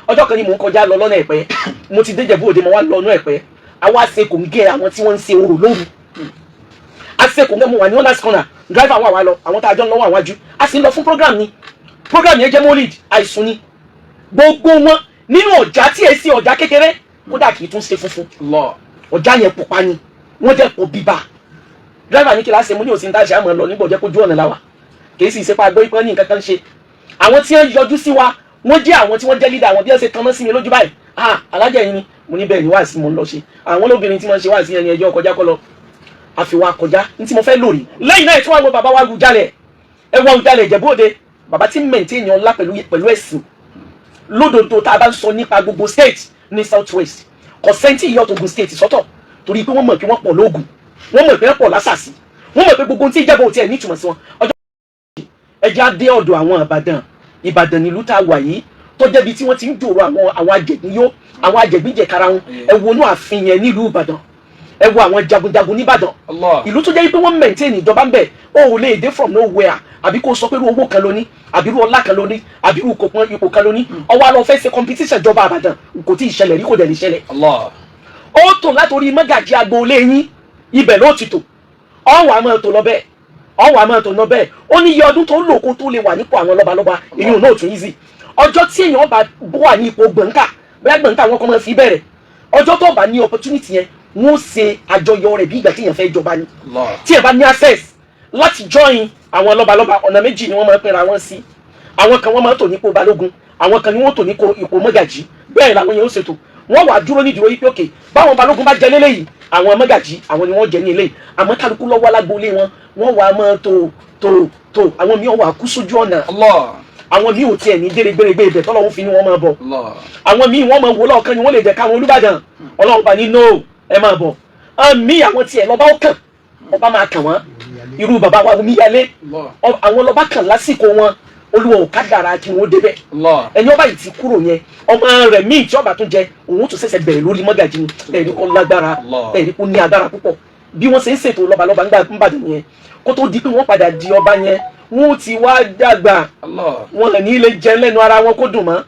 Ọjọ́ kan ni mò ń kọjá lọ lọ́nà Ẹ̀pẹ́. Mo ti dé Ìjẹ̀bú Òde, mo wá lọ ọ̀nà Ẹ̀pẹ́. Àwa ṣe kò ń gé àwọn tí wọ́n ń ṣe orò lóru. A ṣe kò ń gé. Mo wà ní owners corner, driver wà wá lọ, àwọn tá a jọ ń lọ́wọ́ àwọn ajú. A sì ń lọ fún program ni. Program yẹn jẹ́ molid àìsùn ni. Gbogbo wọn nínú ọjà tí èsì ọjà kékeré, kódà kì í tún ṣe funfun. Allah. Ọjà yẹn pupa ni, wọ́n jẹ́ pọ̀ bíbá. Driver ní kí láṣẹ. Mo ní òsín táṣà àmọ́ lọ nígbà jẹ́ kójú ọ̀nà làwà, kì í sì ṣe pa gbọ́ ipò ní nǹkan kan ṣe. Àwọn tí wọ́n yọjú sí wa, wọ́n jẹ́ àwọn tí wọ́n jẹ́ leader. Àwọn bí wọ́n ṣe tanná sí mi lójú báyìí, "Ah, alájà yìí ni." Mo ní bẹ́ẹ̀ ni, wáàsí mo ń lọ ṣe. Àwọn olóbìnrin tí wọ́n ṣe wáàsí yẹn ni ẹjọ́ kọjá kọ́ lọ àfi wa kọjá ní tí mo fẹ́ lórí. Lẹ́yìn náà, tí wọ́n wo bàbá wa Awùjalẹ̀, ẹ wọ Awùjalẹ̀ Ìjẹ̀bú Òde, bàbá tí maintain ọlá pẹ̀lú ẹ̀sìn lódodo. Tá a bá ń sọ nípa gbogbo state ní South West, kò sẹ́ńtì ìyọ́ Ògùn State sọ́tọ̀, torí pé wọ́n mọ̀ pé wọ́n pọ̀ lóògùn, wọ́n mọ̀ pé wọ́n pọ̀ lásàsì, wọ́n mọ̀ pé gbogbo ohun tí ìjẹ́bọ̀ tiẹ̀ ní ìtumọ̀ sí wọn. Ọjọ́ ẹjẹ́ á dé ọ̀dọ̀ àwọn Ìbàdàn. Ìbàdàn nílùú tá a wà yìí, tó jẹ́bi tí wọ́n ti ń jòrò àwọn ajẹ̀gbín yó, àwọn ajẹ̀gbín jẹ̀kara wọn. Ẹ wo inú ààfin yẹn nílùú Ìbàdàn, ẹ wo àwọn jagunjagun nìbàdàn. Allah. Ìlú tó jẹ́ pé wọ́n maintain ìjọba ń bẹ̀. O ò lè dé from nowhere, àbí kó sọ pé irú owó kan ló ní, àbí irú ọlá kan ló ní, àbí irú ipò kan ló ní, ọwọ́ àlọ́ fẹ́ ṣe competition ìjọba Àbàdàn. Kò tí ì ṣẹlẹ̀ rí, kò dẹ̀ lè ṣẹlẹ̀. Allah. Ó tò látòrí mọ́gàjí agboolé yín, ibẹ̀ ló ti tò. Ọ̀wọ́ àmọ́ tó lọ bẹ́ẹ̀, ọ̀wọ́ àmọ́ tó lọ bẹ́ẹ̀. Ó ní iye ọdún tó lò kó tó lè wà nípò àwọn lọ́balọ́ba. Èyí ò náà tún easy. Ọjọ́ tí èèyàn bá wà ní ipò gbọ̀ǹkà, bóyá gbọ̀ǹkà wọn kọ́ máa fi bẹ̀rẹ̀, ọjọ́ tó bá ní opportunity yẹn, wọ́n ṣe àjọyọ̀ rẹ̀ bí ìgbà tí èèyàn fẹ́ jọba ni. Allah. Tí ẹ bá ní access láti join àwọn lọ́balọ́ba, ọ̀nà méjì ni wọ́n máa ń pínra wọn sí. Àwọn kan, wọ́n máa ń tò nípò balógun, àwọn kan ni wọ́n tò nípò ipò mọ́gàjí. Bẹ́ẹ̀ làwọn yẹn ó ṣètò. Wọ́n wà dúró nídìí wípé òkè báwọn balógun bá jẹ lélẹ́yìí, àwọn mọ́gàjí, àwọn ni wọ́n jẹ ní eléyìí. Àmọ́ kálukú lọ́wọ́ alágboolé wọn, wọ́n wà máa tó tó tó. Àwọn míì wà kú sójú ọ̀nà. Allah. Àwọn míì ò tiẹ̀ ní dérégbérégbé ibẹ̀ tọ́lọ́hún fi ni wọ́n máa bọ̀. Allah. Àwọn míì, wọ́n máa wò lọ́ọ̀kan ni wọ́n lè jẹ́ káwọn Olúbàdàn Ọlọ́run bá ní no, ẹ máa bọ̀. Àmì àwọn tiẹ̀ lọ́ba ó kàn, ọba máa kàn wọ́n, irú bàbá wa Omíyalé. Allah. Àwọn lọ́ba kàn lásìkò wọn, Olúwa ò kádàrá kí wọ́n débẹ̀. Allah. Ẹni ọba yìí ti kúrò yẹn, ọmọ rẹ̀ míì tí ọba tún jẹ, òun tún ṣẹ̀ṣẹ̀ bẹ̀rẹ̀ lórí mọ́gàjì ni. Ẹ̀rí kó lágbára. Allah. Ẹ̀rí kó ní agbára púpọ̀. Bí wọ́n ṣe ń ṣètò lọ́balọ́ba ńgbà ńbàdàn yẹn, kó tó di pé wọ́n padà di ọba yẹn, wọ́n ti wá dàgbà. Allah. Wọn ní lè jẹ lẹ́nu ara wọn kó dùn mọ́,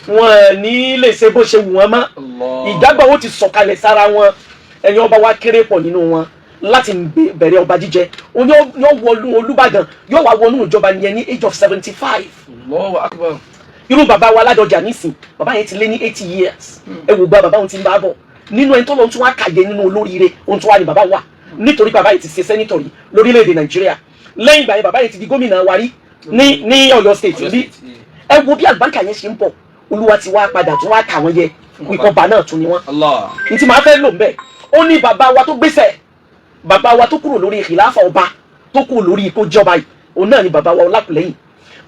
wọn ní lè ṣe bó ṣe wù wọ́n mọ́. Allah. Ìdágbà wo ti sọ̀kalẹ̀ sára wọn. Ẹ̀yin ọba wa kéré pọ̀ nínú wọn láti bẹ̀rẹ̀ ọba jíjẹ. Òun yóò wọnú Olúbàdàn, yóò wá wọnú ìjọba yẹn ní age of 75. Allahu akbar. Irú bàbá wa Ládọjà nísìn, bàbá yẹn ti lé ní 80 years. Ẹ wò gba bàbá òun ti ń bá bọ̀ nínú ẹni tó lọ́n tún wá kàyé nínú olóríire, ohun tó wà ní bàbá wa, nítorí bàbá yìí ti ṣe senator rí lórílẹ̀‐èdè Nàìjíríà. Lẹ́yìn ìgbà yẹn, bàbá yẹn ti di gómìnà wa rí ní Ọ̀yọ́ State Ọ̀yọ́ bí. State, yeah. Ẹ wo bí àlùbáríkà yẹn ṣe ń bọ̀. Olúwa ti wá padà tún wá kà wọ́n yẹ ìkọba náà tún ni wọ́n. Allah. N tí màá fẹ́ lò ń bẹ̀, ó ní bàbá wa tó gbéṣẹ̀, bàbá wa tó kúrò lórí ìkhìláfà ọba, tó kúrò lórí ipò jọba yìí, òun náà ni bàbá wa Ọlákùlẹ́yìn.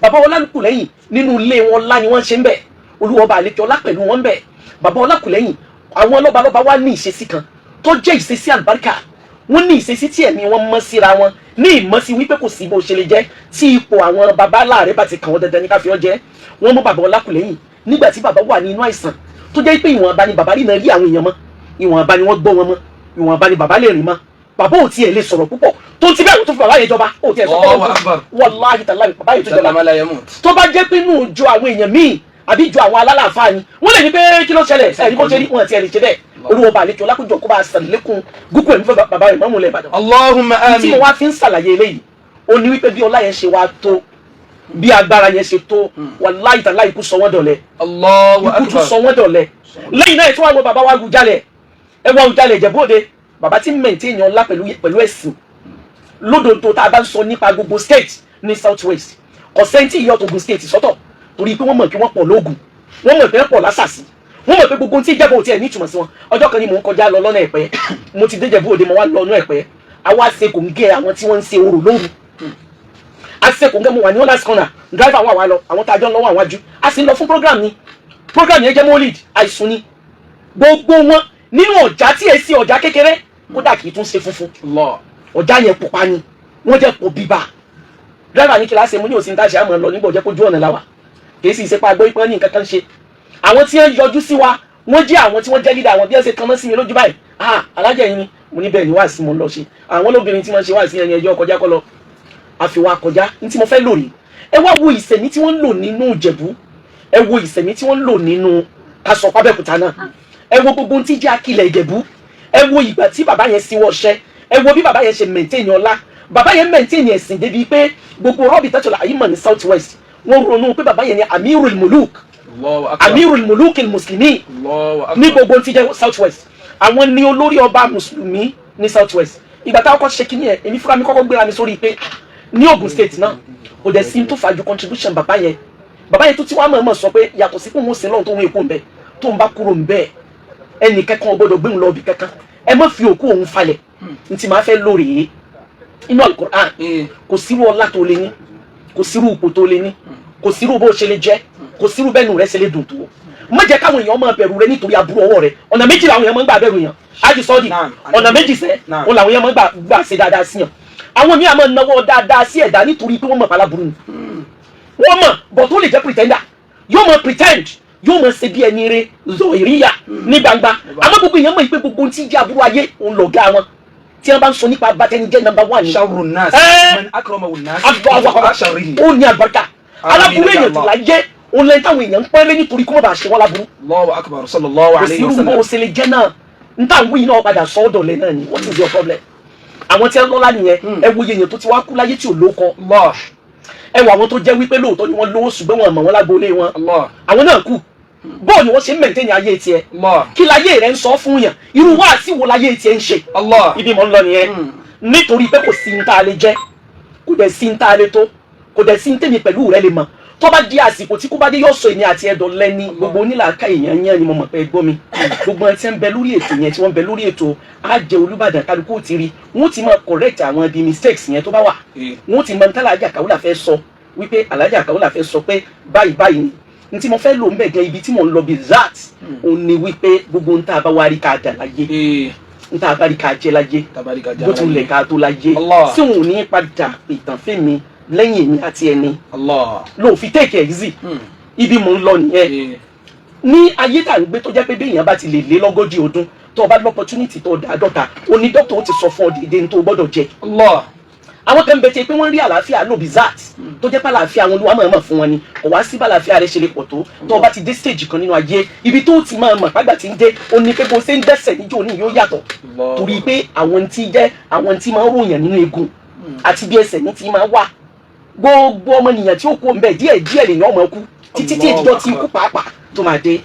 Bàbá wa Ọlákùlẹ́yìn, nínú ilé wọn ńlá ni wọ́n ṣe ń bẹ̀. Olúwa ọba àlejò ọlá pẹ̀lú wọn ń bẹ̀. Bàbá Ọlákùlẹ́yìn, àwọn lọ́balọ́ba wa ní ìṣesí kan tó jẹ́ ìṣesí àlùbáríkà. Wọ́n ní ìṣesí tí ẹ̀mí wọn mọ́ síra wọn, ní ìmọ̀sí wípé kò sí bó ṣe lè jẹ́, tí ipò àwọn baba láàrẹ bá ti kàn wọ́n, dandan ní ká fi ọ́ jẹ́. Wọ́n mú bàbá Ọlákùlẹ́yìn nígbà tí bàbá wà ní inú àìsàn, tó jẹ́ pé ìwọ̀nba ni bàbá rí náà rí àwọn èèyàn mọ́, ìwọ̀nba ni wọ́n gbọ́ wọn mọ́, ìwọ̀nba ni bàbá lè rìn mọ́. Bàbá ò tiẹ̀ lè sọ̀rọ̀ púpọ̀. Tó ti bẹ́ẹ̀, tó fi bàbá yẹn jọba, ò tiẹ̀ sọ Allahu akbar. Wàláhì tàláhì, bàbá yẹn tó jọba. Sallama la yamut. Tó bá jẹ́ pé inú ìjọ àwọn èèyàn míì àbí ìjọ àwọn alálàáfáà ni, wọ́n lè ní pé kí ló ṣẹlẹ̀, ẹ̀rí bó ṣe rí wọn àti ẹ̀rí ṣe bẹ́ẹ̀. Olúwa bá àlejò ọlákùnjọ kó bá a sàlékún gúgú ẹ̀mí fún bàbá rẹ̀ mọ́mú lẹ̀ Ìbàdàn. Allahumma Tí mo amin. wá fi ń ṣàlàyé eléyìí, ó ní wípé bí ọlá yẹn ṣe wá tó, bí agbára yẹn ṣe tó, wàláhì tàláhì, ikú sọ wọ́n dọ̀lẹ. Allahu Ikú tún akbar. sọ wọ́n dọ̀lẹ. Lẹ́yìn náà, tí wọ́n wọ bàbá wa Awùjalẹ̀, ẹ wọ Awùjalẹ̀ Ìjẹ̀bú Òde, bàbá tí maintain ọlá pẹ̀lú ẹ̀sìn lódodo. Tá a bá ń sọ nípa gbogbo state ní South West, kò sẹ́ńtì ìyọ́ Ògùn State sọ́tọ̀, torí pé wọ́n mọ̀ pé wọ́n pọ̀ lóògùn, wọ́n mọ̀ pé wọ́n pọ̀ lásàsì, wọ́n mọ̀ pé gbogbo ohun tí ìjẹ́bù ò tiẹ̀ ní ìtumọ̀ sí wọn. Ọjọ́ kan ni mò ń kọjá lọ lọ́nà Ẹ̀pẹ́. Mo ti dé Ìjẹ̀bú Òde, mo wá lọ ọ̀nà Ẹ̀pẹ́. Àwa ṣe kò ń gé àwọn tí wọ́n ń ṣe orò lóru. A ṣe kò ń gé. Mo wà ní owners corner, driver wà wá lọ, àwọn tá a jọ ń lọ́wọ́ àwọn ajú. A sì ń lọ fún program ni. Program yẹn jẹ́ molid àìsùn ni. Gbogbo wọn nínú ọjà tí èsì ọjà kékeré, kódà kì í tún ṣe funfun. Allah. Ọjà yẹn pupa ni, wọ́n jẹ́ pọ̀ bíbá. Driver ní kí láṣẹ. Mo ní òsín táṣà àmọ́ lọ nígbà jẹ́ kójú ọ̀nà làwà, kì í sì ṣe pa gbọ́ ipò ní nǹkan kan ṣe. Àwọn tí wọ́n yọjú sí wa, wọ́n jẹ́ àwọn tí wọ́n jẹ́ leader. Àwọn bí wọ́n ṣe tanná sí mi lójú báyìí, "Ah, alájà yìí ni." Mo ní bẹ́ẹ̀ ni, wáàsí mo ń lọ ṣe. Àwọn olóbìnrin tí wọ́n ṣe wáàsí yẹn ni ẹjọ́ kọjá kọ́ lọ àfi wa kọjá. Ní tí mo fẹ́ lò rí, ẹ wá wo ìsẹ̀mí tí wọ́n ń lò nínú Ìjẹ̀bú. Ẹ wo ìsẹ̀mí tí wọ́n ń lò nínú kásọ̀ pábẹ́òkúta náà. Ẹ wo gbogbo ohun tí jẹ́ akilẹ̀ Ìjẹ̀bú. Ẹ wo ìgbà tí bàbá yẹn síwọ́ ṣẹ́. Ẹ wo bí bàbá yẹn ṣe maintain ọlá. Bàbá yẹn maintain ẹ̀sìn débi pé gbogbo rọ́bì tẹ́tọ̀lá àyímọ̀ ní South West, wọ́n ronú pé bàbá yẹn ni Amirul Muluk. Allahu akbar. Amirul Muluk Muslimin. Allahu akbar. Ní gbogbo tí jẹ́ South West, àwọn ní olórí ọba mùsùlùmí ní South West. Ìgbà táwọn kọ́ ṣe kínní ẹ̀, èmi fúnra mi kọ́kọ́ gbéra mi sórí pé ní Ogun State náà, kò dẹ̀ sí tó fàájú contribution bàbá yẹn. Bàbá yẹn tó ti wá mọ̀ọ́mọ̀ sọ pé yàtọ̀ sí pé òun sin lọ́run tó ń èkó ń bẹ, tó ń bá kúrò ń bẹ́ẹ̀, ẹnì kankan ò gbọ́dọ̀ gbé òun lọ ibì kankan, ẹ má fi òkú òun falẹ̀. N ti máa fẹ́ lórí yìí inú Alukur'an, kò sírú ọlá tó lé ní, kò sírú ipò tó lé ní, kò sírú bó ṣe lè jẹ́, kò sírú bẹ́ẹ̀ nù rẹ ṣe lè dùn tó. Má jẹ́ káwọn èèyàn máa bẹ̀rù rẹ nítorí aburú ọwọ́ rẹ. Ọ̀nà méjì làwọn èèyàn máa ń gbà bẹ̀rù yàn, ájì sọ́ọ̀dì. Naam. Ọ̀nà méjì sẹ́ Naam. òun làwọn èèyàn máa ń gbà ṣe dáadáa sí yàn. Àwọn míì máa náwó dáadáa sí ẹ̀dá nítorí pé wọ́n mọ̀ páláburú ni wọ́n mọ̀ bọ̀, tó lè jẹ́ pretender, yóò mọ̀ pretend, yóò mọ̀ ṣe bí ẹni rẹ zọ ìríyà ní gbangba, àmọ́ gbogbo èèyàn mọ̀ pé gbogbo ohun tí jẹ́ aburú ayé òun lọ̀gá wọn. Tí wọ́n bá ń sọ nípa abatẹnijẹ́, number one ni. Sharru nas Eh. man akramahu nas Allahu sharrihi. Ó ní àlùbáríkà. Aláburú Àmín, èèyàn tó láyé òun lẹ́yìn táwọn èèyàn ń pọ́nlé nítorí kó má bàa ṣe wọ́n láburú. Allahu akbar, sallallahu Kò alayhi sí wa irú bó o sallam. ṣe lè jẹ́ náà, n tá à ń wí náà padà sọ ọ́ dọ̀lẹ́ náà ni. What is your problem? Àwọn tí wọ́n lọ́lá nìyẹn. Ẹ wo iye èèyàn tó ti wá kú láyé tí ò lóko. Allah. Ẹ wo àwọn tó jẹ́ wípé lóòótọ́ ni wọ́n lówó, ṣùgbọ́n wọn mọ̀ wọ́n lágboolé wọn. Allah. Àwọn náà kú. Bóò ni wọ́n ṣe ń maintain ayé tiẹ̀? Allah. Kí láyé rẹ̀ ń sọ fún yàn? Irú wáàsí wo láyé tiẹ̀ ń ṣe? Allah. Ibi mọ̀ ń lọ nìyẹn. Nítorí pé kò sí ní tá a lè jẹ́, kò dẹ̀ sí ní tá a lè tó, kò dẹ̀ sí ní tèmi pẹ̀lú rẹ lè mọ̀. Tó bá di àsìkò tí kú bá dé, yóò sọ èmi àti ẹ̀dọ̀ lẹ́ni. Gbogbo onílàáká èèyàn yẹn ni mo mọ̀ pé ẹ gbọ́ mi. Gbogbo ẹni tí ń bẹ lórí ètò yẹn, tí wọ́n ń bẹ lórí ètò á jẹ Olúbàdàn, kálukú ò ti rí, wọ́n ti máa correct àwọn ibi mistakes yẹn tó bá wà. Wọ́n ti mọ ní tálàjà Kàwúlà fẹ́ sọ wípé Alájà Kàwúlà fẹ́ sọ pé báyìí báyìí ni n tí mo fẹ́ lò ń bẹ̀ gan. Ibi tí mò ń lọ bí that òun ni wípé gbogbo ń tá a bá wá rí ká dà láyé, ń tá a bá rí ká jẹ́ láyé, Tabarika. Bó tún lè ká tó láyé, Allah. tí òun ò ní padà ìtàn fẹ́mi lẹ́yìn èmi àti ẹni Allah. ló fi take it easy. Ibi mò ń lọ nìyẹn. Ní ayé tá à ń gbé, tó jẹ́ pé bí èèyàn bá ti lè lé lọ́gọ́jì ọdún, tó o bá l'opportunity tó o dá dọ́ta, o ní dókítà ó ti sọ fún ọ déédéé ní tó o gbọ́dọ̀ jẹ. Allah. Àwọn kan bẹ tẹ pé wọ́n rí àlàáfíà lò bizat, tó jẹ́ pé àlàáfíà àwọn olúwa mọ̀ọ́mọ̀ fún wọn ni. Kò wá sí bàlàáfíà rẹ ṣe lè pọ̀ tó, tó o bá ti dé stage kan nínú ayé, ibi tó ti máa mọ̀ pàgbà tí ń dé, ó ní pé bó ṣe ń dẹ́sẹ̀ níjó ní yóò yàtọ̀, torí pé àwọn tí jẹ́ àwọn tí máa ń ròyàn nínú egun àti bí ẹsẹ̀ ní ti máa wà. Gbogbo ọmọnìyàn tí ó kú ọmọ ẹ díẹ̀ díẹ̀ lèyàn ọmọ kú títí tí èdè tí ikú pàápàá tó máa dé.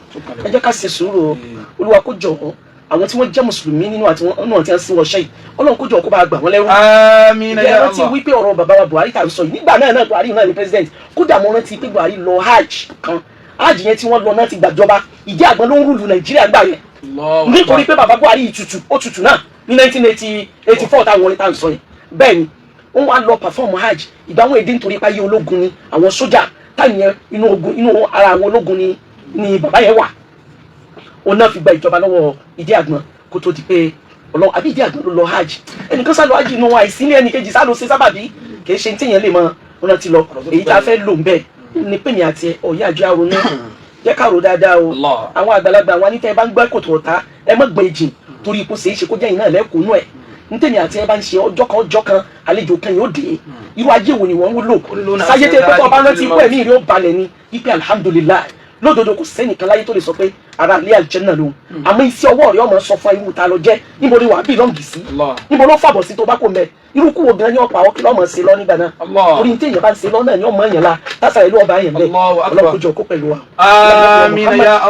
Ẹ jẹ́ ká ṣe sùúrù o. Olúwa kó jọ̀ọ́, àwọn tí wọ́n jẹ́ mùsùlùmí nínú àti wọn náà tí wọ́n sí wọṣẹ́ yìí, Ọlọ́run kó jọ̀ọ́ kó bá gbà wọ́n lẹ́rú. Àmín Ìjẹ́ ya rántí Allah. wípé ọ̀rọ̀ bàbá wa Buhari tá à ń sọ yìí nígbà náà náà, Buhari náà ni president. Kódà mo rántí pé Buhari lọ hajj kan. Hajj yẹn tí wọ́n lọ náà ti gbàjọba. Ìjẹ́ àgbọn ló ń rule Nàìjíríà gbà yẹn. Allahu Nítorí akbar. pé bàbá Buhari yìí tutù, ó tutù náà ní 1984 táwọn orin tá à ń sọ yìí. Bẹ́ẹ̀ ni wọ́n wá lọ perform hajj. Ìgbà wọn èdè nítorí pé ayé ológun ni àwọn sójà táyì yẹn, inú ogun, inú ara àwọn ológun ni bàbá yẹn wà. Òun náà fi gba ìjọba lọ́wọ́ ìdí àgbọn kó tó di pé ọlọ́run àbí ìdí àgbọn ló lọ hajj. Ẹnìkan sá lọ hajj inú àìsí ní ẹnìkejì sá lọ ṣe sábàbí. Kì í ṣe ní téèyàn lè mọ ọ̀nà ti lọ. Èyí tá a fẹ́ lò ń bẹ̀ ní pèmí àti ọ̀yá àjọ àrònú jẹ́ ká rò dáadáa o. Allah. Àwọn àgbàlagbà àwọn anítẹ́ bá ń gbẹ́ kòtò ọ̀tá, ẹ má gbọ́n ìjìn torí ipò ṣeé ṣe kó jẹ́ ìnáà lẹ́kùnú ẹ̀. Ntẹ̀mí àti ẹ bá ń ṣe ọjọ́ kan, ọjọ́ kan àlejò kan yóò dé. Irú ayé wo ni wọ́n ń lò sáyé tẹ́ pé tó ọba rántí ikú, ẹ̀mí rẹ̀ ó balẹ̀ ni ipe alhamdulillahi. Lódodo, kò sẹ́nìkan láyé tó lè sọ pé ara ilé àlùjánnà lòun, àmọ́ iṣẹ́ ọwọ́ rẹ̀ ọmọ sọ fún irú ta lọ jẹ́. Níbo ni wàá belong sí? Allah. Níbo ló fàbọ̀ sí tó bá kò mẹ́? Irú kú wo gan ni ọ̀pọ̀ àwọn kí lọ́mọ ṣe lọ nígbà náà? Allah. Torí ní téèyàn bá ń ṣe lọ náà ni ọmọ yẹn la tásà ìlú ọba yẹn bẹ́ẹ̀. Allahu akbar. Ọlọ́run kó jọ kó pẹ̀lú wa. Àmín ya